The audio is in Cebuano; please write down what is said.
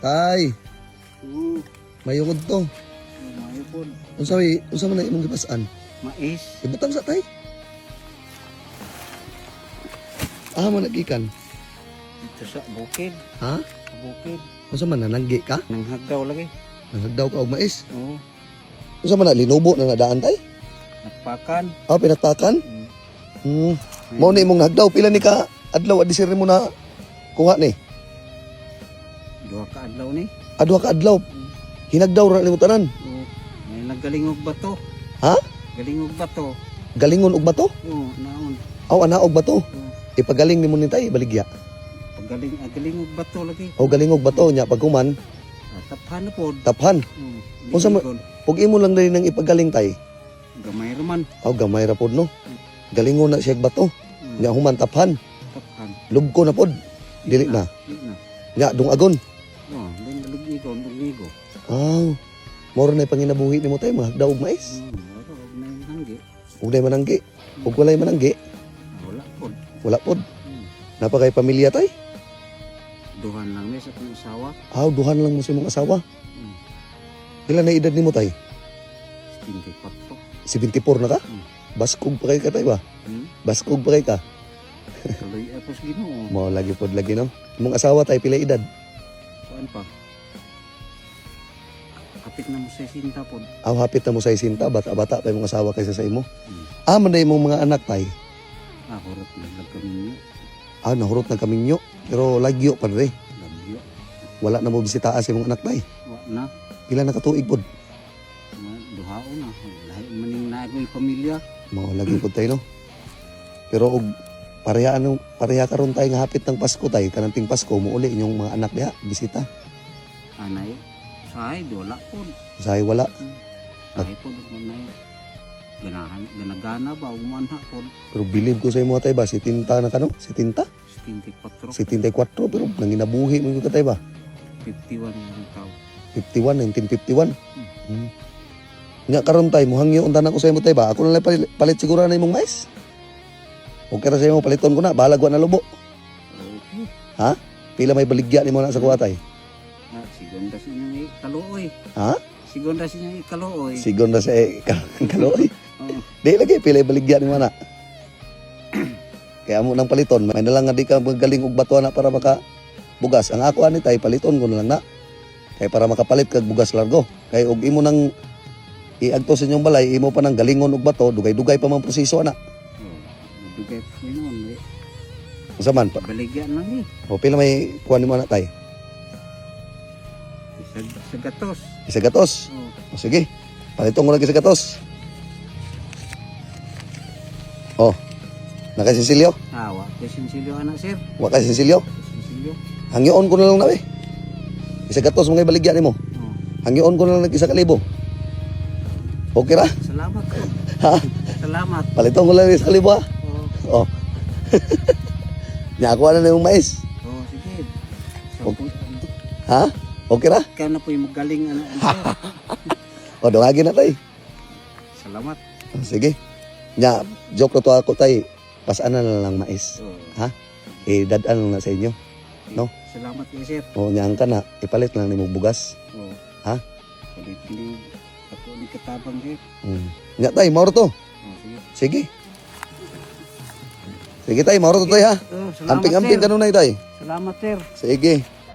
Tay, Oo, mayungod to. maayo po. Unsa may unsa man na imong gipas-an? Mais. Ibutang sa tay. Ah, man nagikan. Dito sa bukid. Ha? Sa bukid. Unsa man nananggi ka? Nanghagaw lagi. Nanghagdaw ka og mais. Oo. Unsa man na linubo na nadaan tay? Nagpakan. Ah, pinatakan? Mao ni imong nahagdaw pila ni ka adlaw adi sir mo na kuha ni. Duha ka adlaw ni. Adwa ka adlaw. Hinagdaw ra nimo tanan. Oo. May naggalingog bato. Ha? Galingog bato. Galingon og bato? Oo, naon. Aw ana og bato. Oo. Ipagaling nimo ni tay baligya. Pagaling, galingog bato lagi. O galingog bato nya pagkuman Ah, taphan na pod. taphan. Oo. Unsa man- Ligon. Ug imo lang dali nang ipagaling tay. Gamay raman. Aw gamay ra pod no. Galingon na siya og bato. Oo, Nya human taphan. taphan. Lubko na pod. Dili na. Di na. Nya dungagon. Oo, di na ligon, ligo. Aw. Moro na panginabuhi nimo tay mahagdaw og mais. Oo, wala og na yung hanggi. Ug nay mananggi. Ug walay mananggi, Ah, wala pod. wala pod. Oo. Napakay pamilya tay. Duhan lang mi sa akong asawa. Aw, duhan lang mo sa imong asawa. Pila na edad nimo tay? 74. 74 na ka? Baskog pa kay ka tay ba? Hmm? Baskog pa kay ka? Tuloy ako sa Ginoo. Mao lagi pod lagi no. Imong asawa tay pila edad? Kuan pa. Kapit na mo sa sinta pod. Aw, hapit na mo sa isinta, bata-bata pa imong asawa kaysa sa imo. Hmm. Ah, man na imong mga anak tay. Ah, hurot na lang kami niyo. Ah, nahurot na kami nyo. Pero lagyo pa rin. Lagyo. Wala na mo bisita sa imong anak tay. Wa na. Pila na katuig pod? Mga duhaon na. Lahi man ning naay pamilya. Mao lagi pod tay no. Pero og pareha ano, pareha karon tay nga hapit ng Pasko tay, kanang ting Pasko muuli inyong mga anak diha bisita. Anay. Sahay, wala pod. Usahay wala. Sahay pod manay. Ganahan, ganagana ba umanha pod. Pero bilib ko sa imo tay ba, si Tinta na kano? Si Tinta? 74, Si 74 pero nanginabuhi mo yung katay ba? 51 ang tao. 51, 1951. Nga karon tay, muhangyo unta na ko sa imo tay ba? Ako na lang palit, palit siguro na imong mais. Okay ra sa imo paliton ko na, bahalag wa na lubo. Okay. Pila may baligya nimo na sa kuha tay? Ah, sigon ra sa inyong kaluoy. Ha? Sigon ra sa inyong kaluoy. Sigon na sa kaluoy. Oo. Di lagi pila may baligya nimo na. Kaya amo nang paliton, may na lang nga di ka magaling og bato na para maka bugas. Ang ako ani tay paliton ko na lang na. Kay para makapalit kag bugas largo. Kay og imo nang iagto sa inyong balay, imo pa nang galingon og bato, dugay-dugay pa man proseso ana. Oh, dugay po yun. Eh. Unsa man? Baligyan lang eh. O pila may kuan nimo na tay? Sa gatos. Isa gatos. Oh, O sige. Paliton ko lang isa gatos. Oh. Nakasinsilyo? ah, wa ko sinsilyo anak sir. Wa ka sinsilyo? Sinsilyo. Hangyoon ko na lang na eh. Isa gatos mga baligya nimo. Oh, Hangyoon ko na lang 1,000. Okay ra? salamat po. Ha? Salamat. Paliton ko lang 1,000 ha. Oh, Oh. Nya ako na yung mais. oh sige. So, Okay. Ha? Okay ra? ikaw na po yung magaling anak sir. O dungagi na tay. Salamat. O, sige. Nya joke na to ako tay. Pasaan na lang mais. Oh, Eh dad-an lang na sa inyo. No? Salamat kay sir. O nya ang kana ipalit lang nimo bugas. Oh. Ha? Palit ni ako ni katabang sir. Nya tay, mauro to. Oh, sige. Sige. Sige tay, mauro to tay ha. Oh, salamat Amping-amping sir. kanunay tay. Salamat sir. Sige.